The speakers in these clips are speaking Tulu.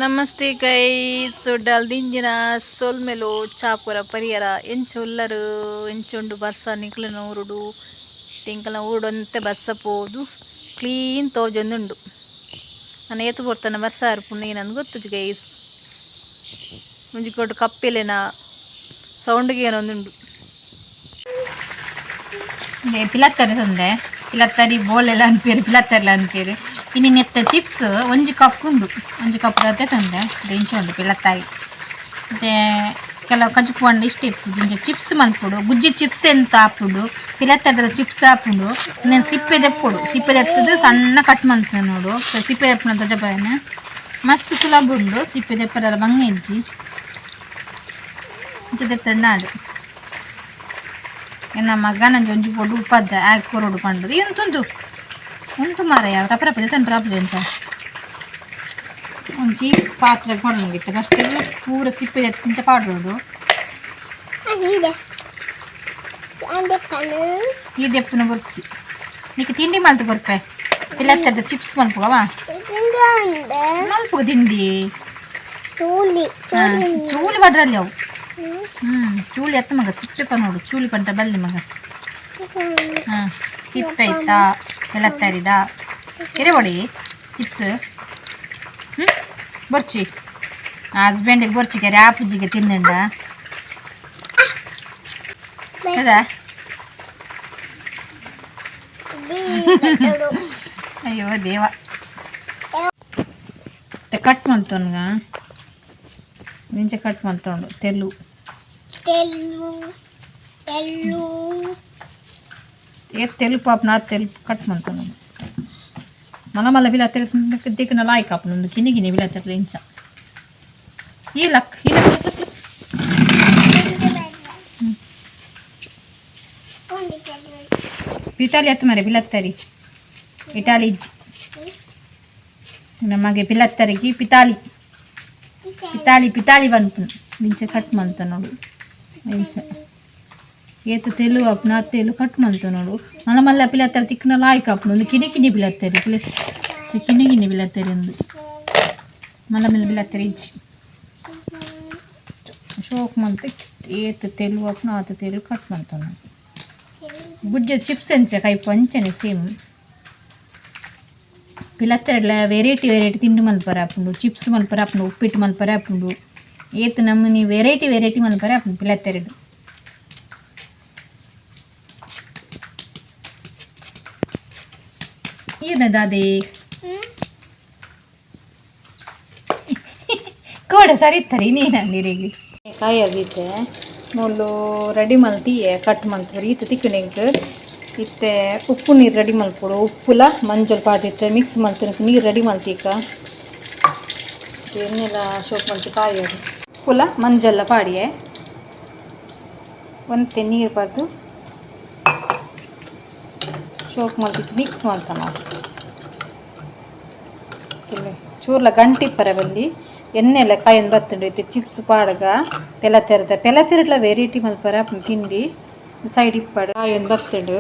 ನಮಸ್ತೆ ಗೈಸ್. ಸೊಡ್ಡಲ್ ದಿಂಜಿನ ಸೊಲ್ಮೆಲು. ಚಾಪುರ ಪರಿಯರ ಎಂಚ ಉಲ್ಲರು? ಎಂಚುಂಡು ಬರ್ಸ ನಿಕ್ಲೆನ ಊರುಡು? ಎಂಕಲ್ನ ಊರುಡು ಒಂತೆ ಬರ್ಸ ಪೋದು ಕ್ಲೀನ್ ತೋಜೊಂದುಂಡು. ನನ ಏತ್ ಪೊರ್ತನ ಬರ್ಸ ಇರ್ಪುಂಡು ಏನಂದ್ ಗೊತ್ತುಜಿ ಗೈಸ್. ಒಂಜಿ ಕೊಟ್ಟು ಕಪ್ಪೆಲೆನ ಸೌಂಡ್ ಕೇನೊಂದುಂಡು. ಪಿಲತ್ತರಿ ತಂದೆ, ಪಿಲತ್ತರಿ ಬೋಲೆಲ್ಲ ಅನ್ಪೇರು, ಪಿಲತ್ತರಿಲ ಅನ್ಪೇರು. ಇನ್ನು ನೆತ್ತ ಚಿಪ್ಸ್ ಒಂಜಿ ಕಪ್ ಉಂಡು, ಒಂಜಿ ಕಪ್ ಅದೇ ತಂದೆ. ಇಂಚ ಉಂಡು ಪಿಲತ್ತಾರಿ. ಮತ್ತು ಕೆಲವು ಕಜಿಪು ಪಂಡ ಇಷ್ಟ ಇಪ್ಪುಜಿ, ಇಂಚ ಚಿಪ್ಸ್ ಮಲ್ಪೊಡು. ಗುಜ್ಜಿ ಚಿಪ್ಸ್ ಎಂತ ಆಪುಂಡು, ಪಿಲತ್ತರಿದ ಚಿಪ್ಸ್ ಆಪುಂಡು. నేను ಸಿಪ್ಪೆ ದೆಪ್ಪೊಡು. ಸಿಪ್ಪೆ ದೆತ್ತದು ಸಣ್ಣ ಕಟ್ ಮಲ್ತದೆ ನೋಡು. ಸಿಪ್ಪೆ ದೆಪ್ಪುನ ತೊಜಪಾಯನ ಮಸ್ತ್ ಸುಲಭ ಉಂಡು. ಸಿಪ್ಪೆ ದೆಪ್ಪರ ಬಂಗ ಇಜ್ಜಿ. ಇಂಚ ದೆತ್ತಂಡ ನಾಡು. ಎನ್ನ ಮಗನ ಒಂಜಿ ಪೊಡು ಉಪ್ಪದ್ದ ಆಗ್ ಕೊರೊಡು ಪಂಡದು ಎಂತುಂದು ಉಂತು ಮಾರಾಯ. ರಪ ರಪ ದೆತ್ತಂಡ್ರ ಆಪುಜಿ. ಅಂಚ ಒಂಜಿ ಪಾತ್ರೆ ಪಾಡೊಂದಿತ್ತೆ. ಫಸ್ಟ್ ಪೂರ ಸಿಪ್ಪೆ ದೆತ್ತ್ ಇಂಚ ಪಾಡೊಡು. ಈ ದೆಪ್ಪುನ ಬೊರ್ಚಿ, ನಿಕ್ ತಿಂಡಿ ಮಲ್ತ್ ಕೊರ್ಪೆ. ಪಿಲತ್ತರ್ದ ಚಿಪ್ಸ್ ಮಲ್ಪುಗವಾ? ಮಲ್ಪುಗ ತಿಂಡಿ. ಚೂಲಿ ಪಡ್ರಲ್ಲಿ ಅವು. ಚೂಲಿ ಎತ್ತ ಮಗ, ಸಿಪ್ಪೆ ಪನೋಡು. ಚೂಲಿ ಪಂಟ ಬಲ್ಲಿ ಮಗ. ಹಾಂ, ಸಿಪ್ಪೆ ಐತಾ ಪಿಲತ್ತರಿದ ಎರೆ ಬಡಿ ಚಿಪ್ಸ್. ಹ್ಞೂ, ಬೊರ್ಚಿ, ಹಸ್ಬೆಂಡಿಗೆ ಬೊರ್ಚಿಗೆ, ಆಪುಜಿಗೆ ತಿಂದಂಡ ಹೌದಾ? ಅಯ್ಯೋ ದೇವ, ಕಟ್ ಮಲ್ತೊನ್ಗ. ನಿಂಚೆ ಕಟ್ ಮಲ್ತೊಂಡು ತೆಲ್ಲು. ತೆಲ್ಲು ತೆಲ್ಲು. ಏತ್ ತೆಲು ಪಾಪನ ತೆಲು ಕಟ್ ಮಲ್ತೊಂಡು. ಮಲ್ಲ ಮಲ್ಲ ಬಿಲ ತಿಕ್ಕನ ಲಾಯ್ಕ್ ಆಪುಂಡು. ಒಂದು ಕಿನಿ ಕಿನಿ ಬಿಲ ತೆರ್ಲ ಇಂಚ. ಈ ಲಕ್ ಈ ಲಕ್ ಲಕ್ ಲಕ್. ಪಿತಾಲಿ ಅತ್ತು ಮರೆ, ಪಿಲತ್ತರಿ ಇಟಾಲಿ ಇಜ್ಜಿ ನಮಗೆ. ಪಿಲತ್ತರಿಗೆ ಪಿತಾಲಿ ಪಿತಾಲಿ ಪಿತಾಲಿ ಪನ್ಪುನು. ಇಂಚ ಕಟ್ ಮಲ್ತ ನೋಡು. ಇಂಚ ಏತ್ ತೆಲು ಆಪುನ ಆ ತೆಲು ಕಟ್ ಮಲ್ತ ನೋಡು. ಮಲ್ಲ ಮಲ್ಲ ಪಿಲತ್ತರಿ ತಿಕ್ಕನ ಲಾಯ್ಕ್ ಆಪುಂಡು. ಒಂದು ಕಿನಿ ಕಿನಿ ಪಿಲತ್ತರಿ, ಕಿನಿ ಕಿನಿ ಪಿಲತ್ತರಿ. ಒಂದು ಮಲ್ಲ ಮಲ್ಲ ಪಿಲತ್ತರಿ ಇಜ್ಜಿ. ಶೋಕ್ ಮಲ್ತ್ ಏತ್ ತೆಲು ಆಪುನ ಆತ್ ತೆಲು ಕಟ್ ಮಲ್ತ ನೋಡು. ಗುಜ್ಜೆ ಚಿಪ್ಸ್ ಎಂಚ ಕೈಪು ಅಂಚನೆ ಸೇಮ್. ಪಿಲತ್ತರೆಡ್ಲ ವೆರೈಟಿ ವೆರೈಟಿ ತಿಂಡಿ ಮಲ್ಪರೆ ಆಪುಂಡು. ಚಿಪ್ಸ್ ಮಲ್ಪರೆ ಆಪುಂಡು, ಉಪ್ಪಿಟ್ಟು ಮಲ್ಪರೆ ಆಪುಂಡು. ಏತ್ ನಮೂನಿ ವೆರೈಟಿ ವೆರೈಟಿ ಮಲ್ಪರೆ ಆಪುಂಡು ಪಿಲತ್ತೆರಡು. ಈರ್ನ ದಾದೆ ಕೋಡ ಸರಿ ಇತ್ತಾರೆ. ಇನ್ನೇನ ನೀರಿಗೆ ಕಾಯಿ ಅದೀತೆ ಮುಳ್ಳು ರೆಡಿ ಮಲ್ತಿಯೆ ಕಟ್ ಮಲ್ತುವೆರ್. ಈತ್ ತಿಕ್ಕುನೆಗ್ ಇತ್ತೆ ಉಪ್ಪು ನೀರು ರೆಡಿ ಮಲ್ಪೊಡು. ಉಪ್ಪುಲ ಮಂಜೊಲ್ ಪಾಡ್ದಿತ್ತೆ ಮಿಕ್ಸ್ ಮಲ್ತಿನಕ್ ನೀರು ರೆಡಿ ಮಲ್ತೀಕ. ಎಣ್ಣೆಲ ಶೋಕ್ ಮಲ್ತ್ ಕಾಯೊಡು. ಉಪ್ಪುಲ ಮಂಜೊಲ್ಲ ಪಾಡಿಯೆ, ಒಂತೆ ನೀರು ಪಾಡ್ದು ಶೋಕ್ ಮಲ್ತಿತ್ತು ಮಿಕ್ಸ್ ಮಲ್ತ ನಾವು. ಚೂರ್ಲ ಗಂಟು ಇಪ್ಪರೆ ಬಲ್ಲಿ. ಎಣ್ಣೆಲ ಕಾಯೊಂದು ಬತ್ತುಂಡು. ಇತ್ತೆ ಚಿಪ್ಸ್ ಪಾಡ್ಗ ಪೆಲತೆರ್ದ. ಪೆಲತೆರ್ಡ್ಲ ವೆರೈಟಿ ಮಲ್ಪರೆ ಆಪುಂಡು ತಿಂಡಿ. ಸೈಡ್ ಇಪ್ಪಡು, ಕಾಯೊಂದು ಬತ್ತುಂಡು.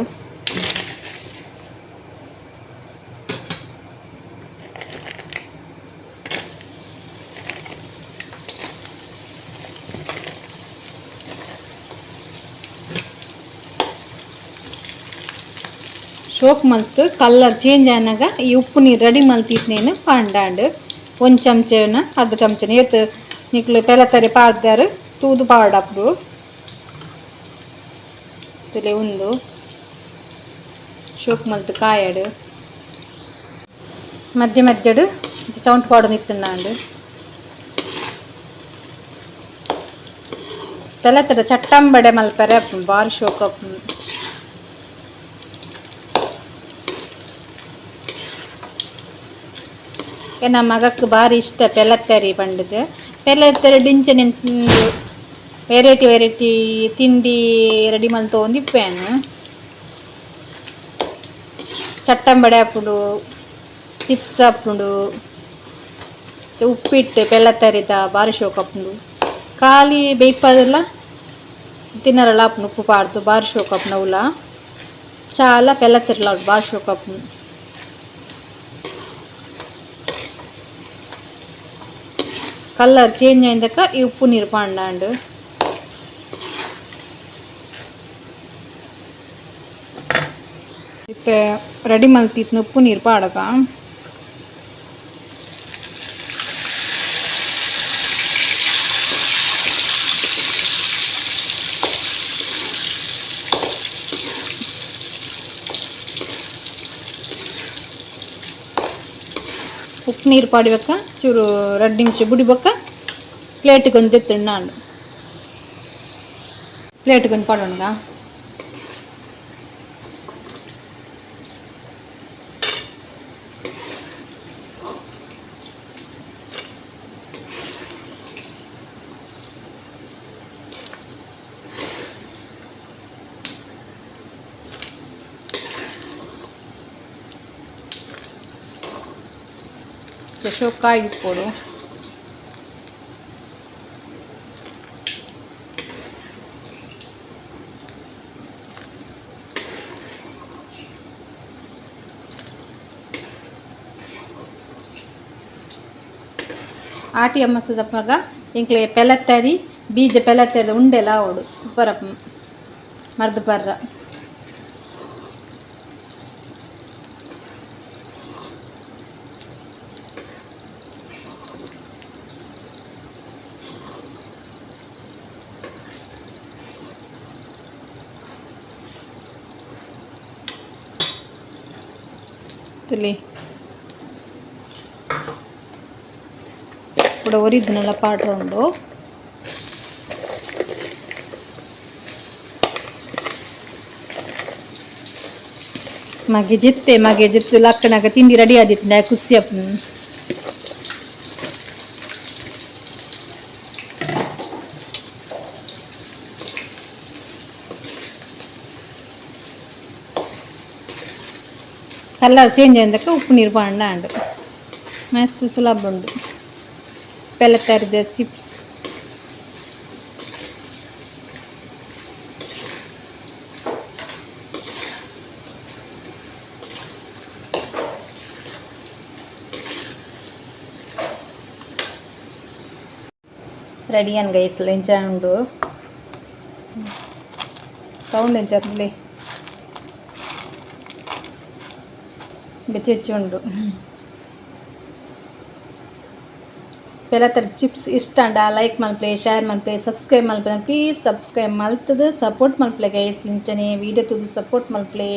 ಶೋಕ್ ಮಲ್ತ್ ಕಲ್ಲರ್ ಚೇಂಜ್ ಆನಗ ಈ ಉಪ್ಪು ನೀರು ರೆಡಿ ಮಲ್ತಿತ್ನೇನು ಪಾಂಡಾಂಡ್. ಒಂದು ಚಮಚನ ಅರ್ಧ ಚಮಚನ ಏತ್ ನಿಕ್ಲು ಪೆಲತರಿ ಪಾಡ್ದಾರು ತೂದು ಪಾಡಪ್ಪು ತುಲೆ. ಉಂದು ಶೋಕ್ ಮಲ್ತ್ ಕಾಯಡು. ಮಧ್ಯ ಮಧ್ಯಡು ಚೌಂಟ್ ಪಾಡೊಂದು ಇತ್ತುಂಡಾಂಡ್. ಪೆಲತ್ತಡ ಚಟ್ಟಂಬಡೆ ಮಲ್ಪರೆ ಆಪುಂಡು, ಬಾರಿ ಶೋಕ್ ಆಪುಂಡು. ಎನ್ನ ಮಗಕ್ ಬಾರಿ ಇಷ್ಟ ಪೆಲತ್ತರಿ ಪಂಡುದು. ಪೆಲತ್ತರಿ ಡಿಂಚನೆ ವೆರೈಟಿ ವೆರೈಟಿ ತಿಂಡಿ ರೆಡಿ ಮಲ್ತೊಂದಿಪ್ಪೇನು. ಚಟ್ಟಂಬಡೆ ಆಪುಂಡು, ಚಿಪ್ಸ್ ಆಪುಂಡು, ಉಪ್ಪಿಟ್ಟು ಪೆಲತ್ತರಿದ ಬಾರಿ ಶೋಕ್ ಆಪುಂಡು. ಖಾಲಿ ಬೇಯ್ಪದಲ್ಲ ತಿನ್ನರಲ್ಲ ಆಪುಂಡು. ಉಪ್ಪು ಪಾಡ್ದು ಬಾರಿ ಶೋಕ್ ಆಪುಂಡು ಅವುಲ. ಚಾಲ ಪೆಲತ್ತರಿಲ ಬಾರಿ ಶೋಕ್ ಆಪುಂಡು. ಕಲರ್ ಚೇಂಜ್ ಆಯಿಂದಕ್ಕ ಈ ಉಪ್ಪು ನೀರು ಪಾಂಡಾಂಡು. ಇತ್ತೆ ರೆಡಿ ಮಲ್ತಿತ್ನ ಉಪ್ಪು ನೀರು ಪಾಡಕ. ಉಪ್ಪು ನೀರು ಪಾಡಿಬಕ್ಕ ಚೂರು ರಡ್ಡು ನಿಮಿಷ ಬುಡಿಬಕ್ಕ ಪ್ಲೇಟಿಗೆ ಒಂದು ಎತ್ತಿಣ್ಣಾಂಡು ಪ್ಲೇಟಿಗೆ ಒಂದು ಪಾಡೋಣ. ಚೊಕ್ಕಾಯಿ ಇಪ್ಪೊಡು. ಆಟಿ ಅಮ್ಮಸದಪ್ಪಗ ಎಂಕ್ಲೆ ಪೆಲತ್ತರಿ ಬೀಜ ಪೆಲತ್ತರಿದ ಉಂಡೆಲ ಅವಡು ಸೂಪರ್ ಅಪ್ಪ ಮರ್ದು ಪರ್ರ. ತುಲಿ ಕೂಡ ಒರಿದ್ನೆಲ್ಲ ಪಾಡ್ರೊಂಡು. ಮಗೆ ಜಿತ್ತೆ ಮಗೆ ಜಿತ್ತು ಲಕ್ಕಣಗ ತಿಂಡಿ ರೆಡಿ ಆದಿತ್ತು ಖುಷಿ ಅಪ್ಪ. ಕಲರ್ ಚೇಂಜ್ ಆಯ್ದಕ್ಕ ಉಪ್ಪು ನೀರು ಪಾಂಡ ಅಂಡು ಮಸ್ತ್ ಸುಲಭ ಉಂಡು ಪೆಲತ್ತರಿದ ಚಿಪ್ಸ್. ರೆಡಿ ಅನ್ ಗೈಸ್, ಎಂಚ ಉಂಡು ಸೌಂಡ್ ಎಂಚ ಬೆಚ್ಚ ಉಂಡು. ಪೆಲತ್ತರ್ ಚಿಪ್ಸ್ ಇಷ್ಟ ಅಂಡ ಲೈಕ್ ಮಲ್ಪಲೆ, ಶೇರ್ ಮಲ್ಪಲೆ, ಸಬ್ಸ್ಕ್ರೈಬ್ ಮಲ್ಪಲೆ. ಪ್ಲೀಸ್ ಸಬ್ಸ್ಕ್ರೈಬ್ ಮಲ್ತದ ಸಪೋರ್ಟ್ ಮಲ್ಪಲೆ ಗೈಸ್. ಇಂಚನೆ ವೀಡಿಯೋ ತೂದು ಸಪೋರ್ಟ್ ಮಲ್ಪಲೆ.